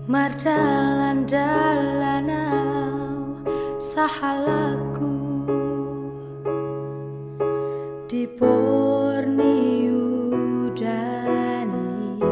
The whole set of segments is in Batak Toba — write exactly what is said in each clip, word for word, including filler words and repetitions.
Mardalan-dalan au sahalakku di por ni udan i.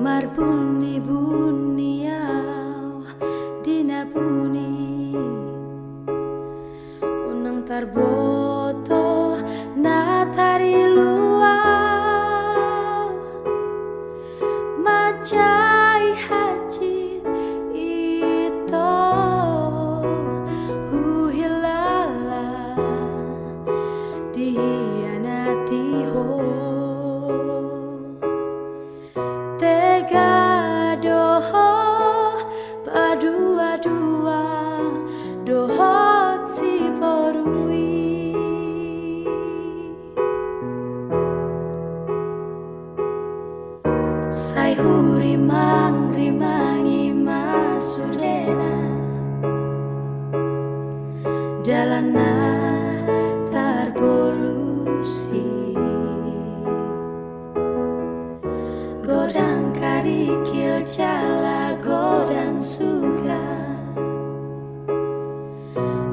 Marbuni-buni au di na buni, unang tarboto na tarilu au. Manjai hansit ito huhilala dihianati ho. Tega do ho padua-dua dohot si boru i. Sai hurimang-rimangi ma sudena dalan na tarbolus i. Godang karikil jala godang suga,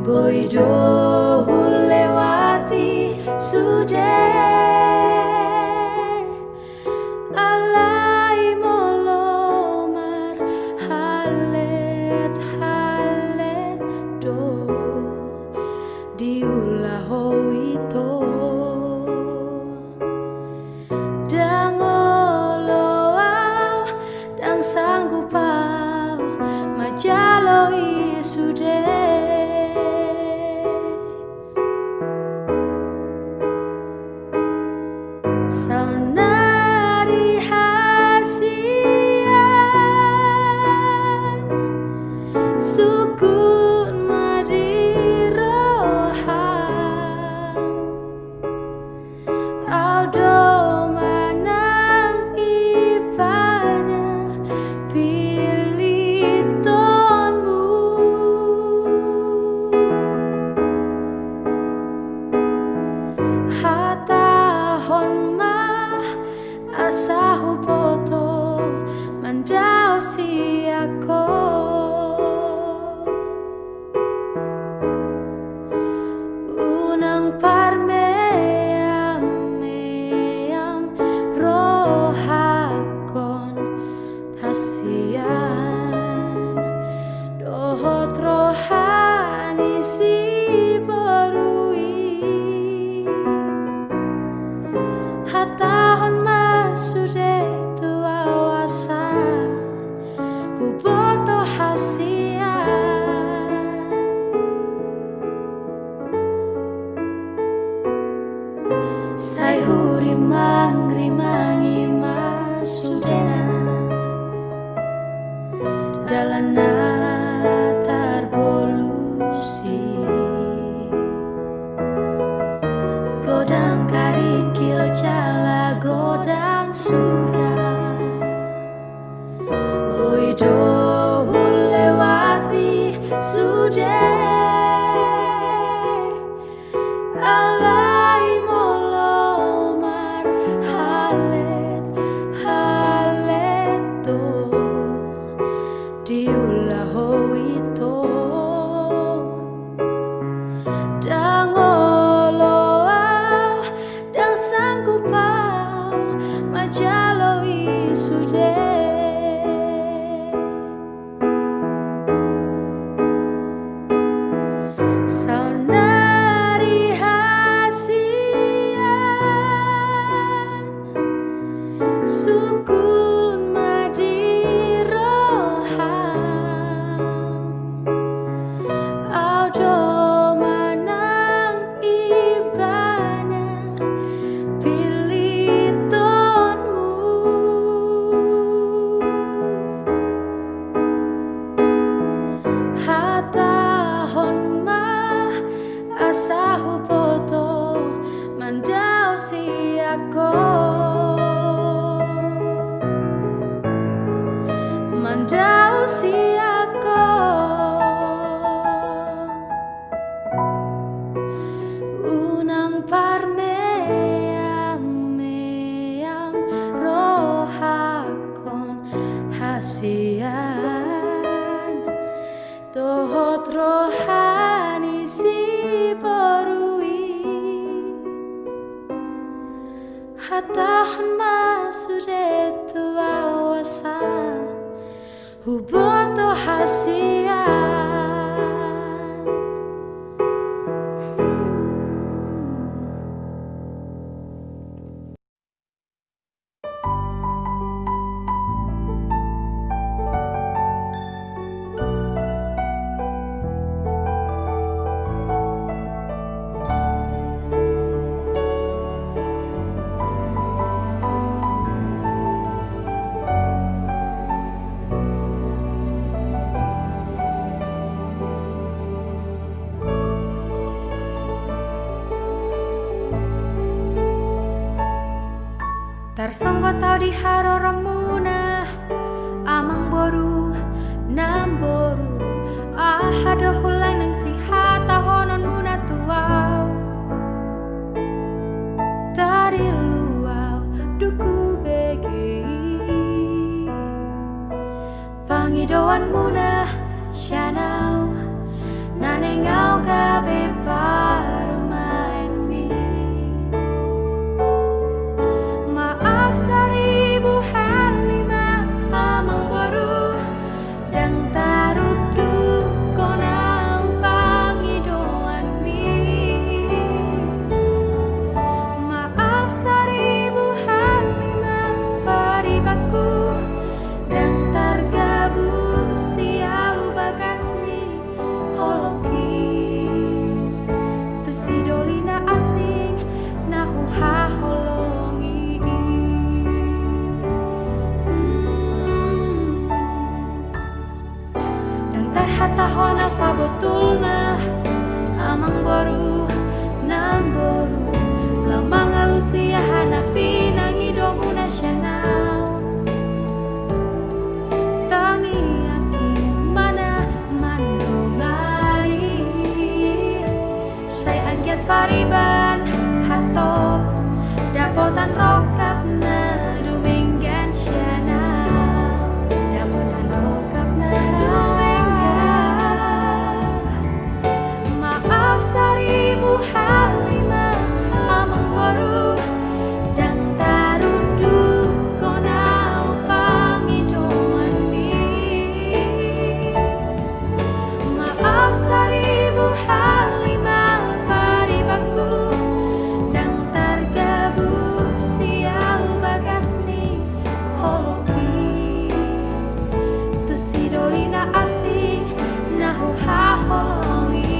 boi do hulewati sude. Alai molo marhallet-hallet do diula ho ito. Ndang olo au, ndang sanggup au manjalo i sude. Saonari hasian sungkun ma di roham. Au do manang ibana pilitonmu. Hatahon ma asa huboto mandao sian ho. Unang parmeam-meam rohangkon hasian dohot roha ni si boru i. Hatahon ma sude tu au asa huboto hasian. Sai hurimang-rimangi ma sudena dalan na tarbolus i. Godang karikil jala godang suga, boi do hulewati sude. Alai molo marhallet-hallet do diula ho ito. Ndang olo au, ndang sanggup au manjalo i sude. Saonari has Tahan ma sude tu au asa huboto hasian. Tarsonggot au di haroromuna, amangboru, namboru, aha do holan nang sihatahononmuna tu au? Tarillu au dung hubege i. Pangidoanmuna sian au, na naeng au gabe parumaenmi. Maaf saribu hali ma, amangboru, ndang tarundukhon au pangidoanmi. Maaf saribu hali ma paribanku, ndang targabusi au bagas ni holongki. Tu si doli na asing na huhaholongi i. Hmm. Ndang tarhatahon au sabotulna, amangboru, namboru, laho mangalusi aha na pinangidomuna sian au. Tangiangki ma na mandongani, sai anggiat pariban hatop, dapotan rongkap na dumenggan sian au, dapotan rongkap na dumenggan. Maaf saribu hali ma, amangboru, ndang tarundukhon au pangidoanmi. Maaf saribu hali ma paribanku, ndang targabusi au bagas ni holongki. Tu si doli na asing na huhaholongi.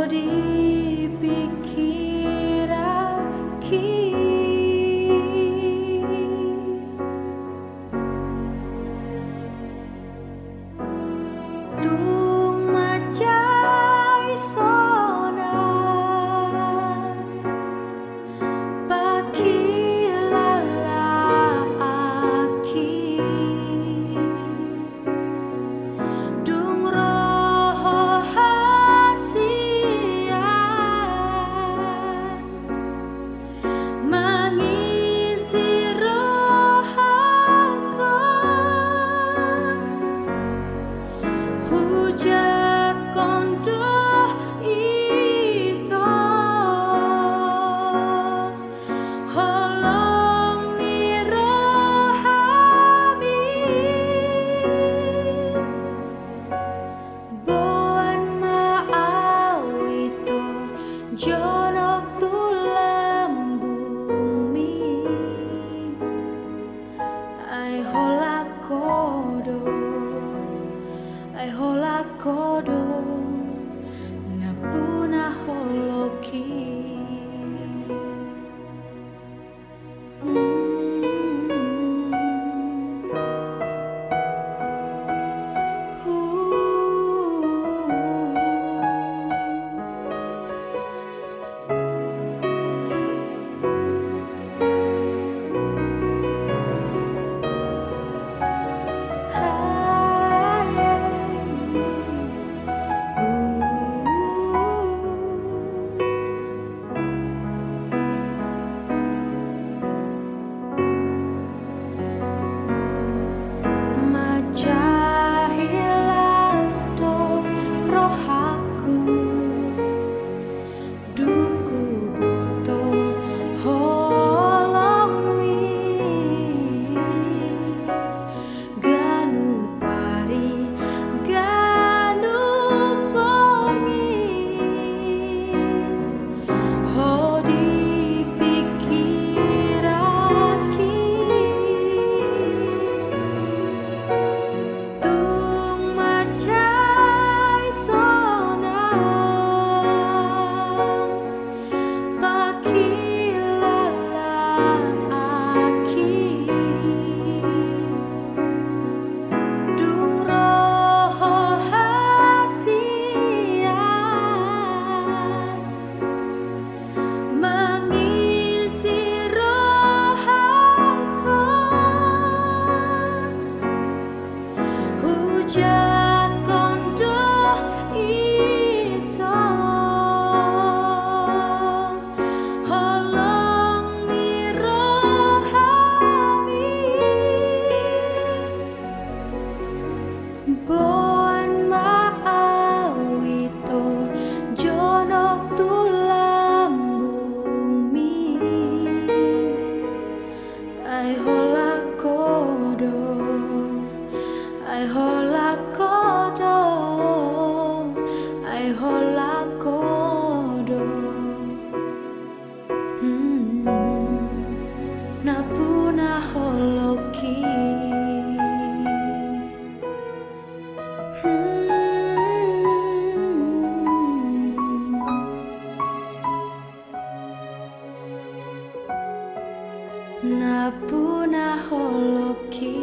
di pingkiranki. Tung manjai sonang pangkilalaanki. Dung ro ho hasian mangisi rohangku, hujangkon do ito, holong ni rohami. Boan ma au ito jonok tu lambungmi. Ai holan ho do, ai holan ho do nampuna holongki. Manjahi las do rohangku, dung huboto holongmi. Ganup ari, ganup borngin, ho di pingkiranki. Tung manjai sonang pangkilalaanki. Dung ro ho hasian mangisi rohangku, hujangkon do ito, holong ni rohami. Boan ma au ito jonok tu lambungmi. Ai holan ho do, ai holan ho do, ai holan ho do. Hmm, nampuna holongki. Hmm. Nampuna holongki.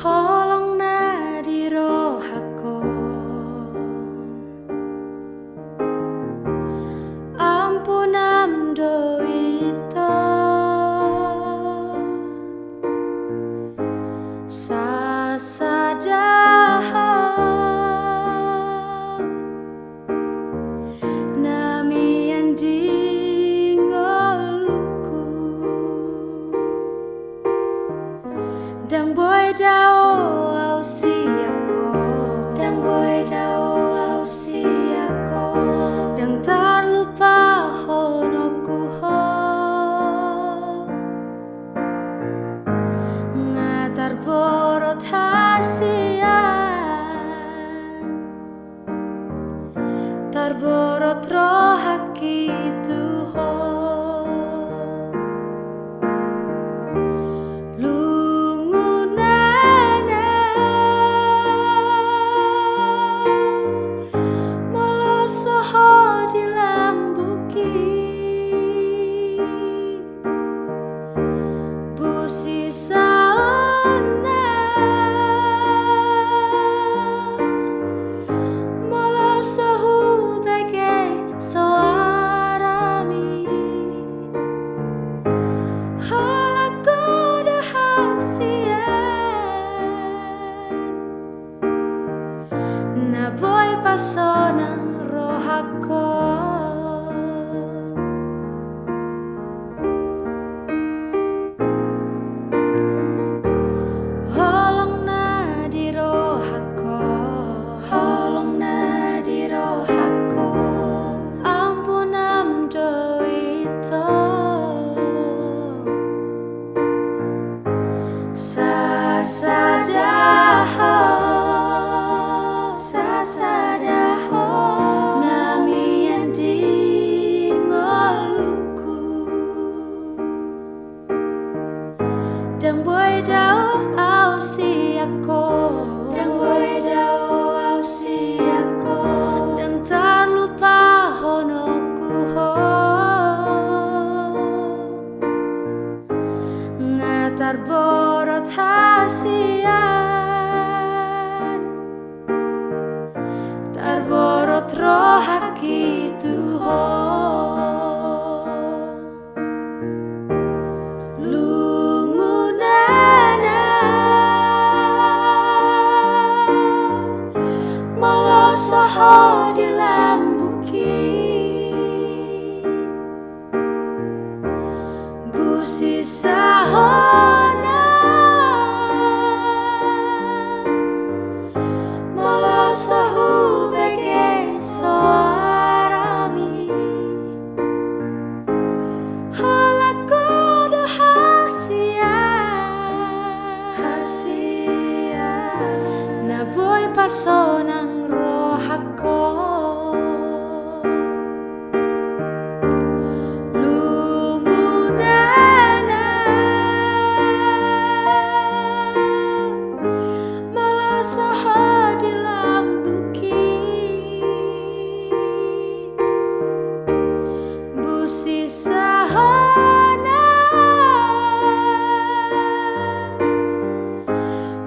Holong na di rohangkon, ampunam do ito, sasada hau na mian di ngolungku. Ndang boi Dao au sian ho, ndang boi dao au sian ho, ndang tarlupahononku ho. Nga tarborot hasian, tarborot rohangki tu ho. Lungun anak, molo so ho di lambungki, busisaonna, molo so hubege soarami. Holan godang hasian, na boi pasonang rohangkon. Holong na di rohangkon, holong na di rohangkon, ampunam do ito. Sasada ho, sasada ho, na mian di ngolungku. Ndang boi dao au sian ho, ndang boi dao au sian ho, ndang tarlupahononku ho. Nga tarborot hasian, tarborot rohangki tu ho. Lungun anak, molo so ho di lambungki, busisaonna, molo so hubege soarami. Holan godang hasian, hasian, na boi pasonang rohangkon. Lungun anak, molo so ho di lambungki, busisaonna,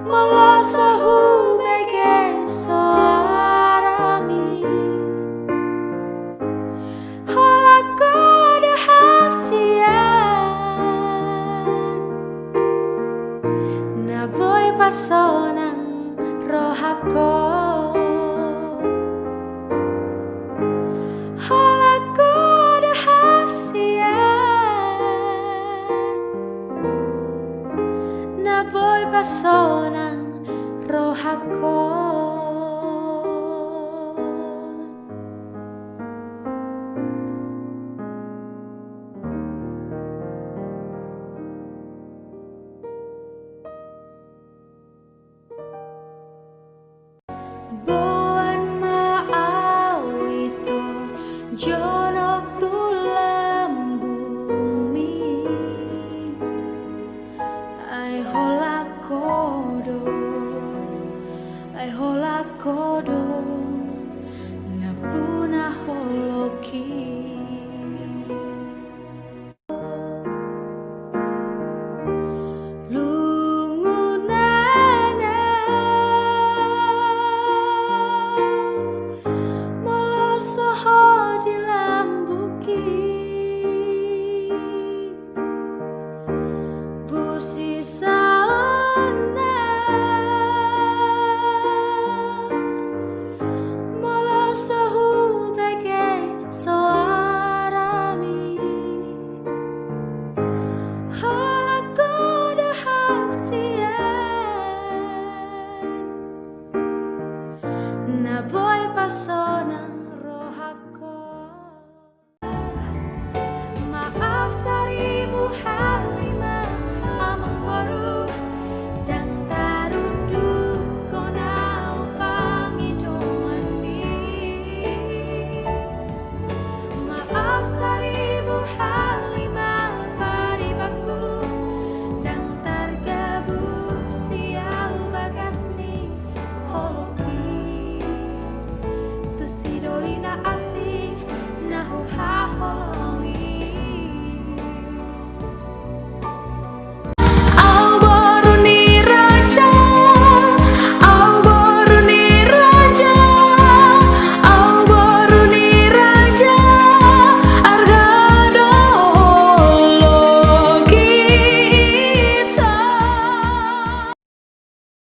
molo so hubege soarami. Holan godang hasian, na boi pasonang rohangkon. Holan godang hasian, na boi pasonang rohangkon. Boan ma au ito jonok tu lambungmi. Ai holan ho do, ai Boi pasonang